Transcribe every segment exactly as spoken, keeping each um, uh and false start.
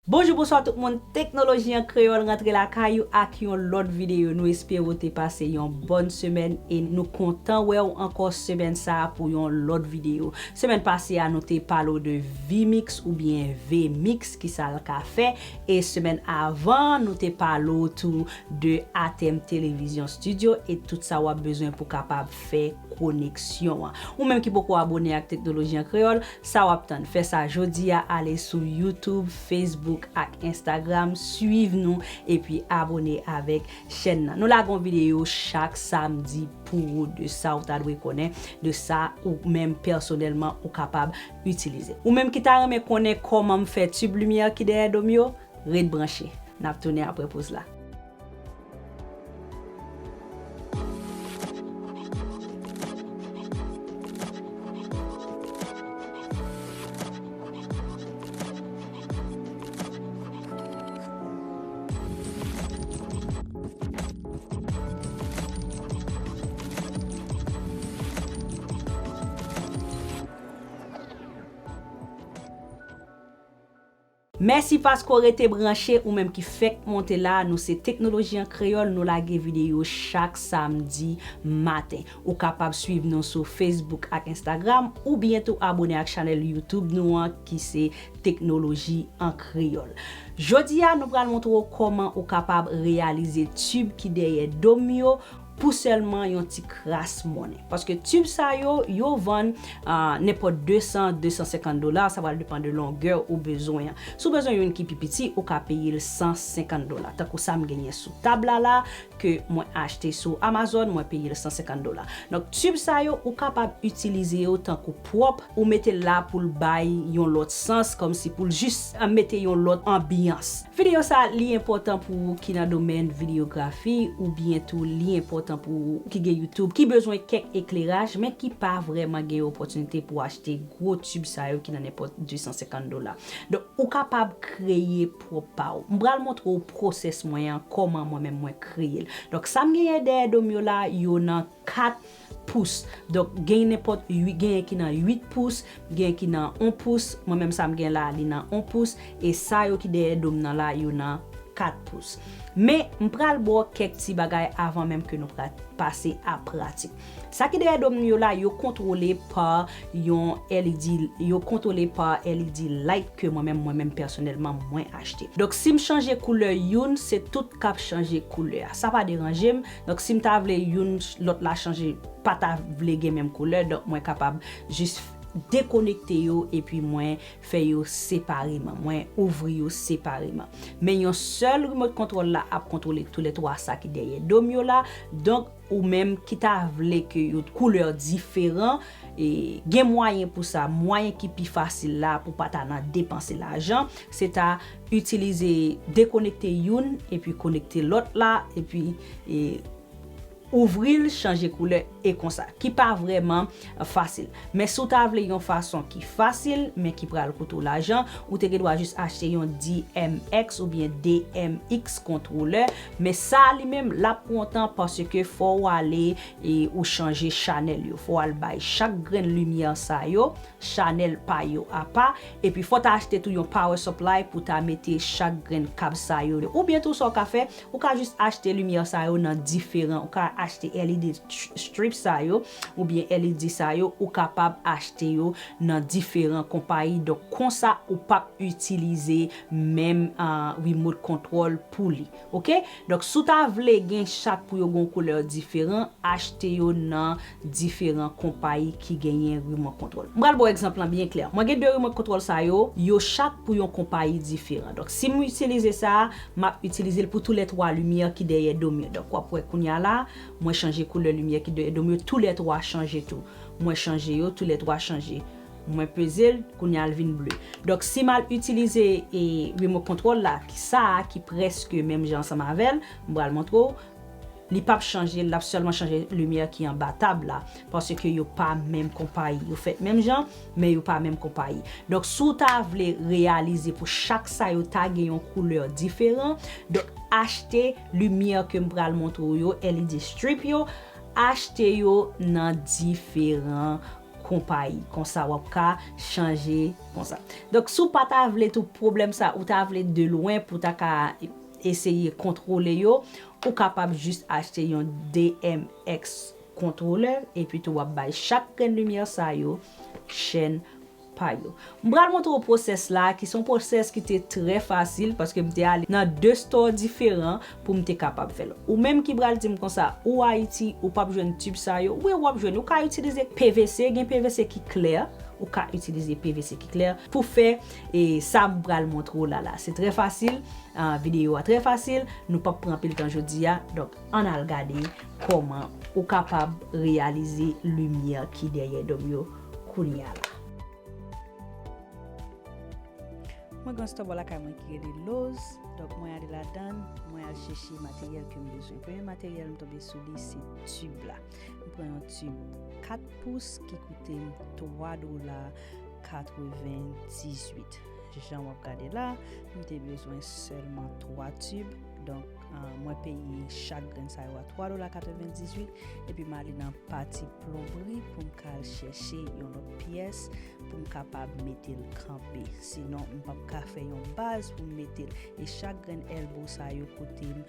Bonjou, bonswa tout moun. Teknoloji an Kreyòl rantre lakay ou ak yon lòt videyo. Nou espere w te pase yon bòn semèn e nou kontan wè w ankò semèn sa a pou yon lòt videyo. Semèn pase a, nou te pale w de vMix oubyen vMix, ki sa l ka fè. E semèn avan, nou te pale w tou de Atem Television Studio e tout sa w ap bezwen pou kapab fè koneksyon an. Ou menm ki poko abone ak Teknoloji an Kreyòl, sa w ap tann? Fè sa jodi a, ale sou YouTube, Facebook ak Instagram, swiv nou epi abone avèk chèn nan. Nou lage yon videyo chak samdi pou ou de sa ou ta dwe konnen, de sa ou menm pèsonèlman ou kapab itilize. Ou menm ki ta renmen konnen kòman m fè tib limyè ki dèyè do m yo, ret branche. N ap tounen apre poz la. Mèsi paske w rete branche, ou menm ki fèk monte la, nou se Teknoloji an Kreyòl, nou lage videyo chak samdi maten. Ou kapab swiv nou sou Facebook ak Instagram, oubyen tou abone ak chanèl YouTube nou an ki se Teknoloji an Kreyòl. Jodi a, nou pral montre w kòman ou kapab reyalize tib ki dèyè do m yo pou sèlman yon ti kras monnen. Paske tib sa yo, yo vann, ah, nenpòt de san, de san senkant dola, sa pral depann de longè ou bezwen an. Si w bezwen youn ki pi piti, ou ka peye l san senkant dola. Tankou sa m genyen sou tab la la, ke mwen achte sou Amazon, mwen peye l san senkant dola. Donk, tib sa yo, ou kapab itilize yo tankou pwòp, ou mete l la pou l bay yon lòt sans, kòmsi pou l jis, ah, mete yon lòt anbyans. Videyo sa a, li enpòtan pou ou ki nan domèn videyografi, oubyen tou li enpòtan pou ou ki gen YouTube, ki bezwen kèk ekleraj, men ki pa vrèman gen opòtinite pou achte gwo tib sa yo ki nan nenpòt de san senkant dola. Donk, ou kapab kreye pwòp pa ou. M pral montre w pwosès mwen an, kòman mwen menm mwen kreye l. Donk, sa m genyen dèyè do m yo la, yo nan kat pous. Donk, gen nenpòt ui-, genyen ki nan uit pous, genyen ki nan on pous. Mwen menm sa m gen la, li nan on pous. E sa yo ki dèyè do m nan la, yo nan kat pous. Men, m pral ba w kèk ti bagay avan menm ke nou pra-, pase a pratik. Sa ki dèyè do m yo la, yo kontwole pa yon L E D, yo kontwole pa L E D light ke mwen menm, mwen menm pèsonèlman, mwen achte. Donk, si m chanje koulè youn, se tout k ap chanje koulè a. Sa pa deranje m. Donk, si m ta vle youn, lòt la chanje, pa ta vle gen menm koulè, donk mwen kapab jis dekonekte yo epi mwen fè yo separeman, mwen ouvri yo separeman. Men yon sèl remote control la ap kontwole toulètwa sa ki dèyè do m yo la. Donk, ou menm ki ta vle ke yo koulè diferan, e gen mwayen pou sa, mwayen ki pi fasil la pou pa ta nan depanse lajan, se ta itilize dekonekte youn epi konekte lòt la, epi, e, ouvri l, chanje koulè e konsa, ki pa vrèman fasil. Men si w ta vle yon fason ki fasil, men ki pral koute w lajan, ou te gen dwa jis achte yon D M X oubyen D M X kontwolè, men sa li menm, l ap pran tan paske fò w ale e ou chanje chanèl yo. Fò w al bay chak grenn limyè sa yo chanèl pa yo apa, epi fò w ta achte tou yon power supply pou ta mete chak grenn kab sa yo. Oubyen tou sa w ka fè, ou ka jis achte limyè sa yo nan diferan, ou ka achte L E D stri-, strip sa yo, oubyen L E D sa yo, ou kapab achte yo nan diferan konpayi. Donk, konsa, ou p ap itilize menm, ah, remote control pou li. Oke? Donk, si w ta vle gen chak pou yo gen yon koulè diferan, achte yo nan diferan konpayi ki genyen remote control. M pral ba w egzanp lan byen klè. Mwen gen de remote control sa yo, yo chak pou yon konpayi diferan. Donk, si m itilize sa a, m ap itilize l pou toulètwa limyè ki dèyè do m yo. Donk, w ap wè kounye a la, mwen chanje koulè limyè ki dèyè do m yo, toulètwa chanje tou. Mwen chanje yo, toulètwa chanje. Mwen peze l, kounye a l vin ble. Donk, si m al itilize, e, remote control la, ki sa a ki prèske menm jan ansanm avè l, m pral montre w, li p ap chanje, l ap sèlman chanje limyè ki anba tab la, paske yo pa menm konpayi. Yo fèt menm jan, men yo pa menm konpayi. Donk, si w ta vle reyalize pou chak sa yo ta gen yon koulè diferan, donk, achte limyè ke m pral montre w yo, L E D strip yo, achte yo nan diferan konpayi. Konsa w ap ka chanje konsa. Donk, si w pa ta vle tout pwoblèm sa, ou ta vle de lwen pou ta ka eseye kontwole yo, ou kapab jis achte yon D M X controller, epi tou w ap bay chak grenn limyè sa yo chèn pa yo. M pral montre w pwosès la, ki se yon pwosès ki te trè fasil, paske m te ale nan de store diferan pou m te kapab fè l. Ou menm ki pral di m konsa, ou Ayiti, ou p ap jwenn tib sa yo, wi, w ap jwenn. Ou ka itilize P V C, gen P V C ki klè, ou ka itilize P V C ki klè pou fè, e, sa m pral montre w la la. Se trè fasil, ah, videyo a trè fasil, nou p ap pran anpil tan jodi a, donk ann al gade kòman ou kapab reyalize limyè ki dèyè do m yo kounye a la. Mwen gen yon store bò lakay mwen ki rele Lowe's, donk mwen ale ladan l, mwen al chèche materyèl ke m bezwen. Premye materyèl m tonbe sou li se tib la. M pran yon tib kat pous ki koute m twa dola katrevendizuit. Jan w ap gade la, m te bezwen sèlman twa tib. Donk, ah, mwen peye chak grenn sa yo a twa dola katrevendizuit. Epi m ale nan pati plonbri pou m ka al chèche yon lòt pyès pou m kapab mete l kanpe. Sinon, m p ap ka fè yon baz pou m mete l. E chak grenn elbow sa yo koute m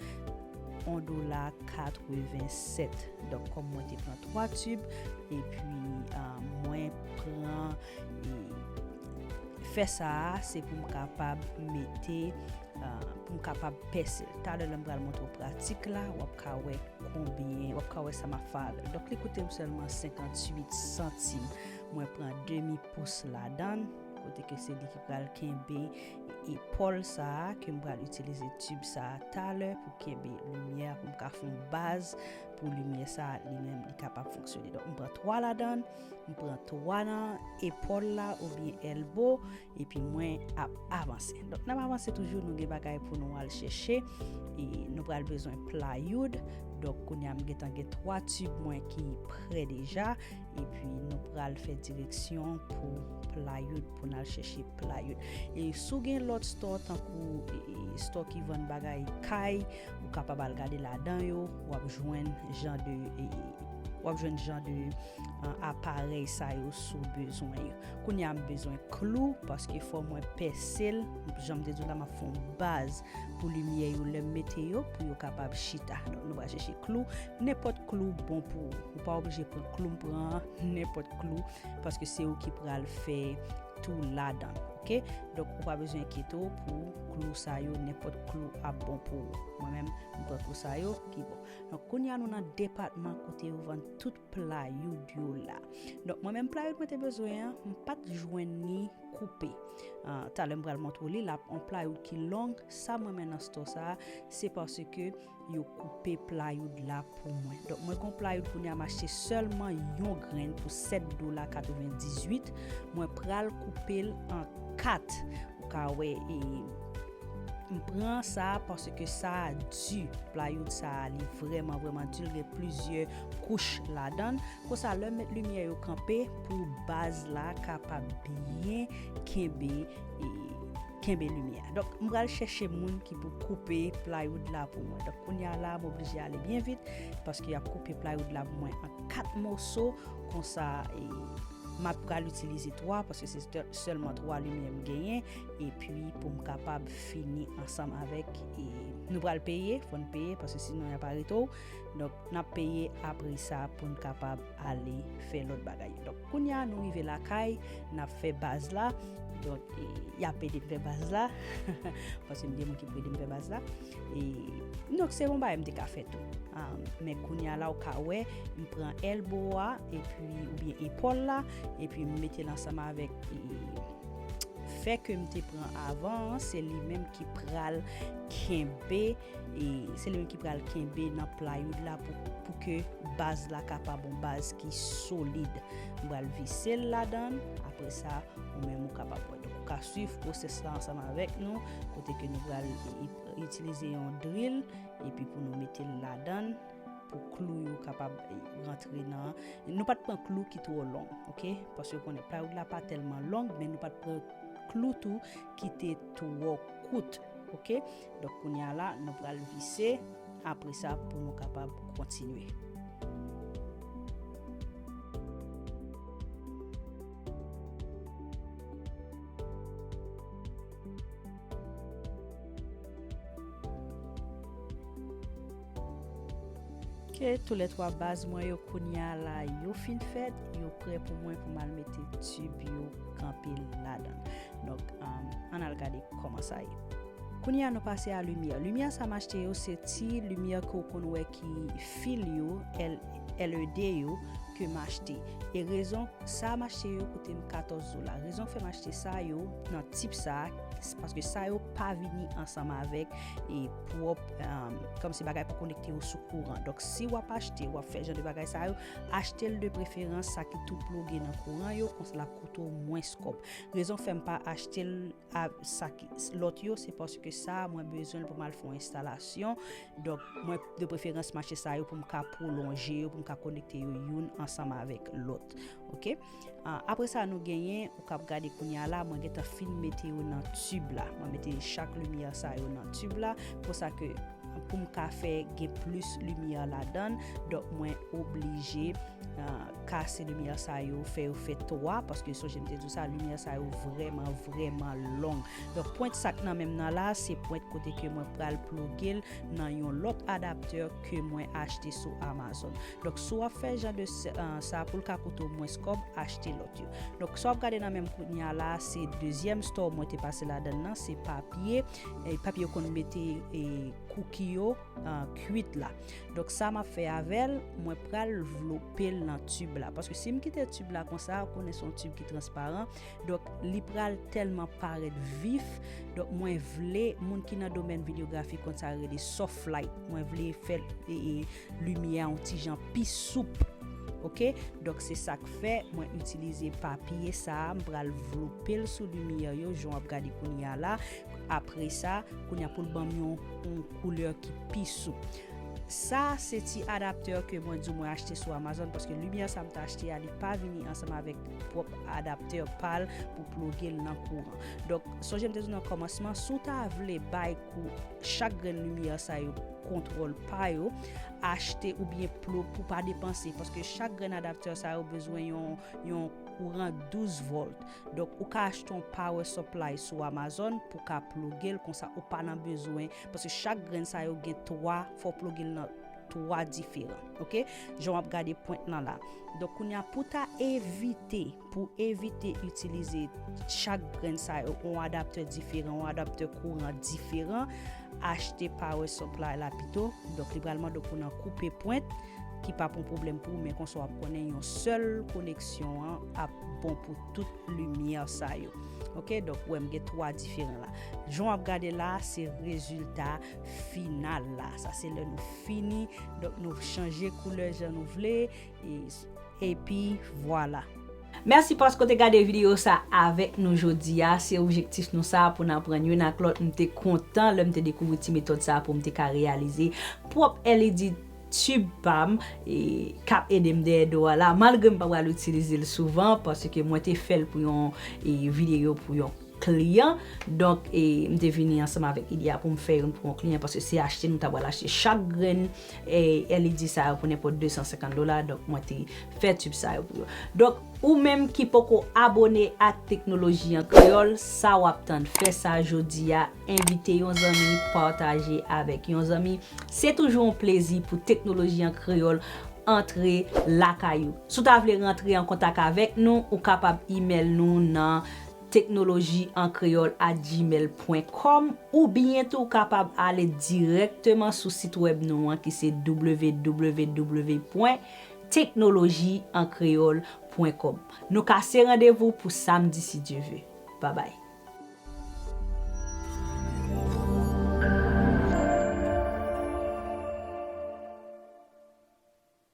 yon dola katrevensèt. Donk, kòm mwen te pran twa tib, epi, ah, mwen pran, e, fè sa a, se pou m kapab mete, ah, pou m kapab pèse l. Talè, lè m pral montre w pratik la, w ap ka wè konbyen, w ap ka wè sa m ap fè avè l. Donk, li koute m sèlman senkantuit santim. Mwen pran demi pous ladan l, kote ke se li ki pral kenbe epòl sa a, ke m pral itilize tib sa a talè pou kenbe limyè a, pou m ka fè yon baz pou limyè sa a, li menm, li kapab fonksyone. Donk, m pran twa ladan l, m pran twa nan epòl la oubyen elbow, epi mwen ap avanse. Donk, n ap avanse toujou, nou gen bagay pou nou al chèche. E nou pral bezwen plywood. Donk, kounye a m gentan gen twa tib mwen ki prè deja. Epi nou pral fè direksyon pou plywood, pou n al chèche plywood. E si w gen lòt store, tankou, e, e, store ki vann bagay kay, ou kapab al gade ladan yo, w ap jwenn jan de, e, w ap jwenn jan de, an, aparèy sa yo si w bezwen yo. Kounye a m bezwen klou, paske fò mwen pèse l, jan m te di w la, m ap fè yon baz pou limyè yo lè m mete yo, pou yo kapab chita. Donk, nou pral chèche klou. Nenpòt klou bon pou ou. Ou pa oblije pran klou m pran an, nenpòt klou, paske se ou ki pral fè tou ladan l, oke? Donk, ou pa bezwen enkyete w pou klou sa yo, nenpòt klou ap bon pou ou. Mwen menm, m pran klou sa yo ki bon. Donk, kounye a nou nan depatman kote yo vann tout plywood yo la. Donk, mwen menm plywood mwen te bezwen an, m pa t jwenn li koupe. Ah, talè m pral montre w li, l ap yon plywood ki long. Sa m renmen nan store sa a, se paske yo koupe plywood la pou mwen. Donk, mwen gen yon plywood kounye a m achte sèlman yon grenn pou sèt dola katrevendizuit. Mwen pral koupe l an kat. Ou ka wè, e, m pran sa paske sa a di. Plywood sa a, li vrèman, vrèman di. L gen plizyè kouch ladan l. Konsa, lè m met limyè yo kanpe, pou baz la kapab byen kenbe, e, kenbe limyè a. Donk, m pral chèche moun ki pou koupe plywood la pou mwen. Donk, kounye a la, m oblije ale byen vit, paske y ap koupe plywood la pou mwen an kat moso. Konsa, e, m ap pral itilize twa, paske se sèl-, sèlman twa limyè m genyen. Epi, pou m kapab fini ansanm avèk, e, nou pral peye, fò n peye, paske sinon y ap arete w. Donk, n ap peye apre sa pou n kapab ale fè lòt bagay yo. Donk, kounye a, nou rive lakay, n ap fè baz la. Donk, e, y ap ede m fè baz la. Paske m gen moun ki pou ede m fè baz la. E, donk, se yon bagay m te ka fè tou. Ah, men kounye a la, ou ka wè, m pran elbow a, epi, oubyen epòl la, epi m mete l ansanm avèk, e, fè ke m te pran avan an, se li menm ki pral kenbe, e se li menm ki pral kenbe nan plywood la pou, pou ke baz la kapab yon baz ki solid. M pral vise l ladan l, apre sa, ou menm ou kapab wè. Donk, ou ka swiv pwosès la ansanm avèk nou, kote ke nou pral i-, itilize yon drill, epi pou nou mete l ladan l, pou klou yo kapab, e, rantre nan. Nou pa t pran klou ki twò long, oke? Paske w konnen plywood la pa tèlman long, men nou pa t pran klou tou ki te twò kout, oke? Donk, kounye a la, nou pral vise, apre sa, pou nou kapab kontinye. Ok, toulètwa baz mwen yo kounye a la, yo fin fèt, yo prè pou mwen pou m al mete tib yo kanpe ladan. Donk, um, ann al gade kòman sa ye. Kounye a nou pase a limyè. Limyè sa m achte yo, se ti limyè ke w konn wè ki fil yo, L- LED yo, ke m achte. E rezon sa m achte yo koute m katòz dola. Rezon k fè m achte sa yo nan tip sa, se paske sa yo pa vini ansanm avèk e pwòp, um, kòmsi bagay pou konekte yo sou kouran. Donk, si w ap achte, w ap fè jan de bagay sa yo, achte l de preferans sa ki tou ploge nan kouran yo, konsa l ap koute w mwens kòb. Rezon k fè m pa achte l a sa ki lòt yo, se paske sa mwen bezwen l pou m al fè yon enstalasyon. Donk, mwen de preferans m achte sa yo pou m ka pwolonje yo, pou m ka konekte yo youn ansanm avèk lòt. Ok? Ah, apre sa, nou genyen, ou k ap gade kounye a la, mwen gentan fin mete yo nan tib la. Mwen mete chak limyè sa yo nan tib la, konsa ke pou m ka fè gen plis limyè ladan, donk mwen oblije, ah, kase limyè sa yo, fè yo fè twa, paske sonje m te di w sa, limyè sa yo vrèman, vrèman long. Donk, pwent sa k nan men m nan la, se pwent kote ke mwen pral ploge l nan yon lòt adaptè ke mwen achte sou Amazon. Donk, si w ap fè jan de s- ah, sa pou l ka koute w mwens kòb, achte lòt yo. Donk, sa w ap gade nan men m kounye a la, se dezyèm store mwen te pase ladan l nan, se papye, e papye yo konn mete e kuki yo, ah, kwit la. Donk, sa m ap fè avè l, mwen pral vlope l nan tib la. Paske si m kite tib la konsa, ou konnen se yon tib ki transparan, donk, li pral tèlman parèt vif. Donk, mwen vle, moun ki nan domèn videyografi konn sa rele soft light. Mwen vle fè e, e, limyè a yon ti jan pi soup. Ok? Donk, se sa k fè mwen itilize papye sa a, m pral vlope l sou limyè yo, jan w ap gade kounye a la. Apre sa, kounye a pou l ban m yon, yon koulè ki pi soup. Sa se ti adaptè ke mwen di w mwen achte sou Amazon, paske limyè sa m t achte a, li pa vini ansanm avèk pwòp adaptè pa l pou ploge l nan kouran. Donk, sonje m te di w nan kòmansman, si w ta vle bay kou chak grenn limyè sa yo kontwòl pa yo, achte oubyen plo pou pa depanse, paske chak grenn adaptè sa yo bezwen yon, yon kouran douz volt. Donk, ou ka achte yon power supply sou Amazon pou ka ploge l, konsa ou pa nan bezwen, paske chak grenn sa yo gen twa, fò w ploge l nan twa diferan, ok? Jan w ap gade pwent lan la. Donk, kounye a, pou ta evite, pou evite itilize chak grenn sa yo, yon adaptè diferan, yon adaptè kouran diferan, achte power supply la pito. Donk, li pral mande w pou nan koupe pwent, ki p ap yon pwoblèm pou ou, men konsa w ap konnen yon sèl koneksyon an ap bon pou tout limyè sa yo. Ok, donk, ou wè m gen twa diferan la. Jan w ap gade la, se rezilta final la. Sa se lè nou fini, donk, nou chanje koulè jan nou vle, e, epi vwala. Mèsi paske w te gade videyo sa avèk nou jodi a. Se objektif nou sa pou n aprann youn ak lòt. M te kontan lè m te dekouvri ti metòd sa pou m te ka reyalize pwòp L E D tib pa m, e, k ap ede m dèyè do a la, malgre m pa pral itilize l souvan, paske mwen te fè l pou yon, e, videyo pou yon kliyan. Donk, e, m te vini ansanm avèk ide a pou m fè youn pou yon kliyan, paske se achte nou ta pral achte chak grenn, e, L E D sa yo pou nenpòt de san senkant dola. Donk, mwen te fè tib sa yo pou yo. Donk, ou menm ki poko abone ak Teknoloji an Kreyòl, sa w ap tann? Fè sa jodi a, envite yon zanmi, pataje avèk yon zanmi. Se toujou yon plezi pou Teknoloji an Kreyòl antre lakay ou. Si w ta vle rantre an kontak avèk nou, ou kapab imèl nou nan teknoloji an kreyòl at gmail pwen kòm, oubyen tou ou kapab ale dirèkteman sou sit wèb nou an ki se w w w pwen teknoloji an kreyòl pwen kòm. Nou kase randevou pou samdi si Dye ve. Babay.